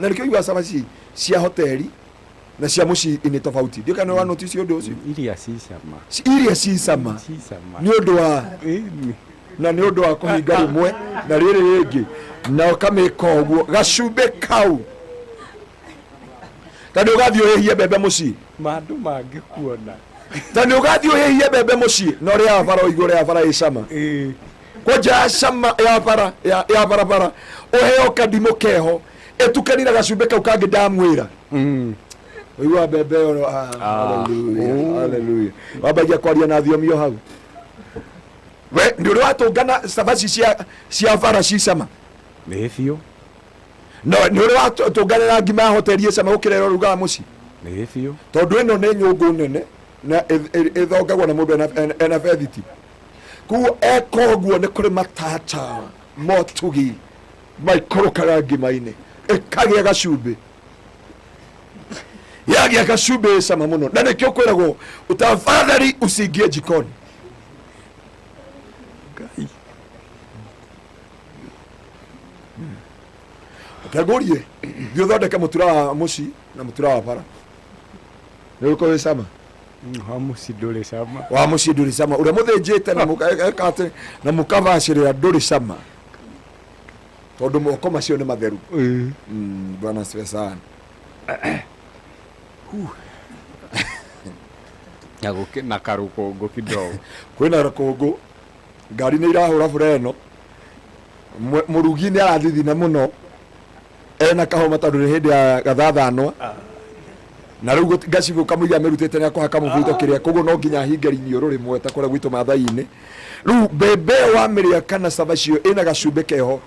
Na nĩkĩo ũiguaga cabaci cia hoteli na cia mũciĩ-inĩ tofauti. Ndiũĩ kana nĩ wa notice ũndũ ũcio. Iria ci cama. Iria ci cama. Ci cama. Nĩ ũndũ wa na nĩ ũndũ wa kũhinga rĩmwe na rĩrĩ rĩngĩ na ũkamĩka ũguo gacumbĩ kau ta nĩ ũgathiĩ ũhĩhie mbembe mũciĩ. Mandũ mangĩkuona. Ta nĩ ũgathiĩ ũhĩhie mbembe mũciĩ na ũrĩa bara ũigue ũrĩa bara ĩ cama. Kwanja ya cama ya bara ya, ya barabara ũheo kadimũ keho ĩtukani na gacumbĩ kau kangĩ ndamwĩra. Ũigua mbembe ĩyo, ah, hallelujah, hallelujah. Wambagia kwaria na thiomi o hau. We nĩ ũrĩ watũngana cabaci cia bara ci cama? Nĩ biũ. No nĩ ũrĩ watũngana na ngima ya hoteli ĩ cama gũkĩra ĩrĩa ũrugaga mũciĩ? Nĩ biũ. Tondũ ĩno nĩ nyũngũ nene na ĩthongagwo na mũndũ ena bethiti. Koguo eka ũguo nĩ kũrĩ matata motugi maikũrũkaga ngima-inĩ ĩkagĩa gacumbĩ, yagĩa gacumbĩ ĩ cama mũno. Na nĩkĩo kwĩragwo utafadhali usiingie jikoni. Ngai. Reke ngũrie, thiĩ ũthondeke mũtura wa mũciĩ na mũtura wa bara, nĩ ũrĩkũ wĩ cama? Wa mũciĩ ndũrĩ cama. Wa mũciĩ ndũrĩ cama, ũrĩa mũthĩnjĩte na eka atĩ, na mũkabacĩrĩra ndũrĩ cama, tondũ moko macio nĩ matheru. Bwana asifiwe sana. Na gũkĩ na karũkũngũ kidogo. Kwĩna rũkũngũ, ngari nĩ irahũra bura ĩno, mũrugi nĩ arathithina mũno ena kahoma tondũ nĩ hĩndĩ ya gathathanwa, na rĩu ngacibũ kamũiga amĩrutĩte nĩ akũhaka mũbuto kĩrĩa, koguo no nginya ahinge iniũrũ rĩmwe ta kũrĩa gwitũ Maathai-inĩ. Rĩu mbembe ĩyo wamĩrĩa kana cabaci ĩyo ĩna gacumbĩ keho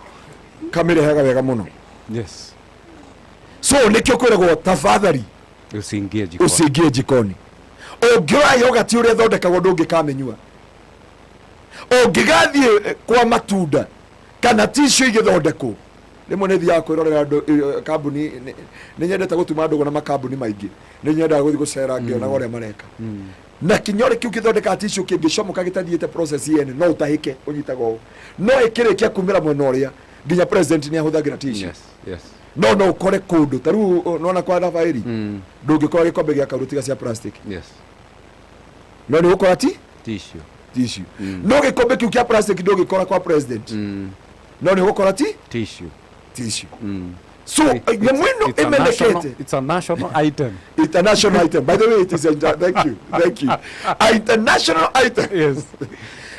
kamĩrehaga wega mũno. So nĩkĩo kwĩragwo tafadhali Usiingie jikoni. Usiingie jikoni. Ũngĩoya yogati ũrĩa ĩthondekagwo ndũngĩkamĩnyua. Ũngĩgathiĩ kwa matunda kana tissue igĩthondekwo, rĩmwe nĩ thiaga kwĩrorera andũ, kambuni, nĩ nyendete gũtuma ndũgũ na makambuni maingĩ, nĩ nyendaga gũthiĩ gũcera ngĩonaga ũrĩa mareka. Na kĩnyore kĩu gĩthondekaga tissue kĩngĩcomoka gĩtathiĩte process yene no ũtahĩke ũnyitaga ũũ, no ĩkĩrĩkia kumĩra mwena ũrĩa nginya president nĩ ahũthagĩra tissue. No no ũkore kũndũ ta rĩu nona kwa Rafaeli ndũngĩkora gĩkombe gĩa kaurũ tiga cia plastic. No nĩ ũgũkora ti tissue. Tissue. No gĩkombe kĩu kĩa plastic ndũngĩkora kwa president. No nĩ ũgũkora ti tissue. Tissue. So nyamũ ĩno ĩmenekete. It's a national item. International item. By the way, it is a thank you, thank you. A international item.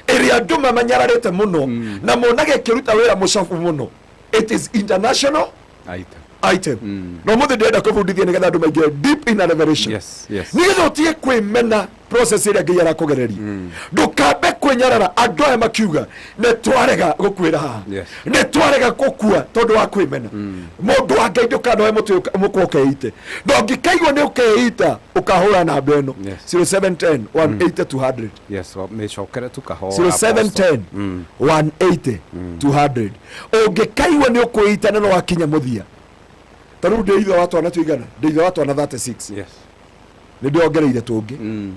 Ĩrĩa andũ mamanyararĩte mũno na monage ĩkĩruta wĩra mũcabu mũno. It is international item. Item. Na ũmũthĩ ndĩrenda kũbundithia nĩgetha andũ maingĩre deep in a revelation. Nĩgetha ũtige kwĩmena process ĩrĩa Ngai arakũgereria. Ndũkambe kwĩnyarara andũ aya makiuga nĩ twarega gũkuĩra haha. Nĩ twarega gũkua tondũ wa kwĩmena. Mũndũ wa Ngai ndũkanoe mũtĩ mũkwa ũkeite. Na ũngĩkaigua nĩ ũkeita ũkahũra namba ĩno. 0710 180 200. Yes, mĩcokere tu kahora. 0710 180 200. Ũngĩkaigua nĩ ũkwĩita na no wakinya mũthia. Ta rĩu ndĩ ithe wa twana tũigana? Ndĩ ithe wa twana 36. Nĩ ndĩongereire tũngĩ.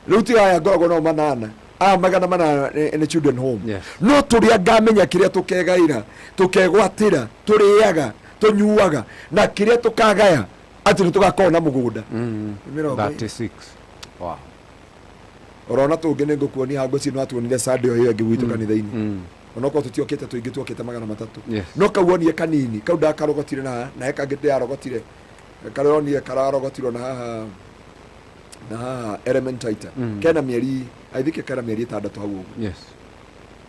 Rĩu ti aya ngoragwo nao manana. Aya 800 nĩ children home. No tũrĩa ngamenya kĩrĩa tũkegaĩra, tũkegwatĩra, tũrĩaga, tũnyuaga, na kĩrĩa tũkagaya atĩ nĩ tũgakorwo na mũgũnda. Nĩ mĩrongo 36. Wow. Orona tũngĩ nĩ ngũkuonia haha ngwĩciria nĩ watuonire Sunday o ĩyo ĩngĩ gwitũ kanitha-inĩ. Onokorwo tũtiokĩte tũingĩ, tuokĩte 300. No kau wonie kanini, kau ndakarogotire na haha, na he kangĩ ndĩrarogotire. Karĩa wonire kararogotirwo na haha, na haha Elementaita. Kena mĩeri, I think kena mĩeri 6 hau ũguo.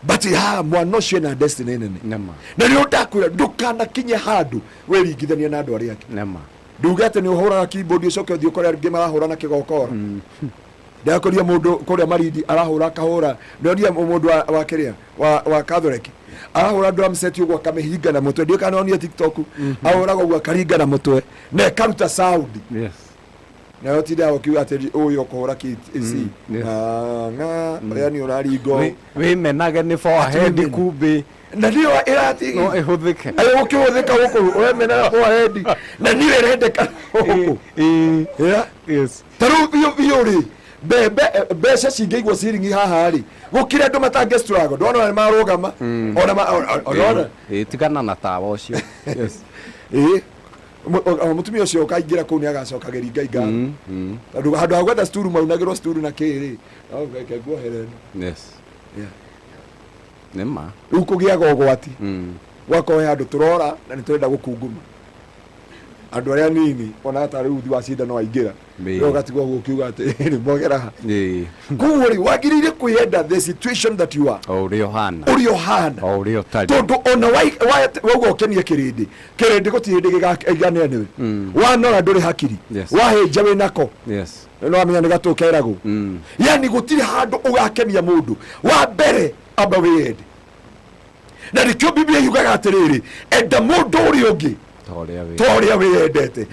But haha mwana ũcio ena destiny nene. Nema. Na nĩ ndakwĩra ndũkanakinye handũ wĩringithanie na andũ arĩa angĩ. Nema. Nduge atĩ nĩ ũhũraga keyboard ũcoke ũthiĩ ũkore angĩ marahũra na kĩgokora. Ndakũria mũndũ kũrĩa Marindi arahũra akahũra. Ndonire mũndũ wa kĩrĩa, wa Catholic arahũra drum set ũguo akamĩhinga na mũtwe. Ndiũĩ kana onire TikTok. Ahũraga ũguo akaringa na mũtwe na ĩkaruta sound. Nayo tindaga ũkiuga atĩ ũyũ ũkũhũra key C. Nga, nga, ũrĩa nĩ ũraringa ũũ. Wĩmenage nĩ forehead Atĩ wĩmene. kumbĩ. Na nĩyo ĩrati No ĩhũthĩke. Ayo gũkĩhũthĩka gũkũ ũremenera forehead na nĩyo ĩrendeka gũkũ. Yeah. Ta rĩu biũ biũ rĩ, mbembe, mbeca cingĩigwo ciringi haha rĩ, gũkĩrĩ andũ matange struggle. Ndona nĩ marũgama. Ona ma, ona. Tigana na tawa ũcio. Ĩĩ. Mũtumia ũcio ũkaingĩra kũu nĩ agacokagĩria Ngai ngatho, tondũ handũ ha gwetha sturu maunagĩrwo sturu na kĩrĩ, reke nguohere ĩno. Yeah. Nĩ ma. Rĩu kũgĩaga ũgwati, gwakorwo he handũ tũrora na nĩ tũrenda gũkunguma andũ arĩa nini, onaga ta rĩu uthi wa cindano waingĩra, rĩu ũgatigwo ũguo ũkiuga atĩ mogera ha. Koguo rĩ, wagĩrĩire kwĩyenda the situation that you are, O ũrĩa ũhana. Ũrĩa ũhana. O ũrĩa ũtariĩ. Tondũ ona wauga ũkenie kĩrĩndĩ, kĩrĩndĩ gũtirĩ hĩndĩ gĩgaiganĩra nĩwe. Wanora ndũrĩ hakiri, wahĩnja wĩ nako, no wamenya nĩ gatũ keragwo. Yani gũtirĩ handũ ũgakenia mũndũ. Wa mbere amba wĩyende, na nĩkĩo Biblia yugaga atĩrĩrĩ, enda mũndũ ũrĩa ũngĩ ta ũrĩa wĩ ta ũrĩa wĩyendete.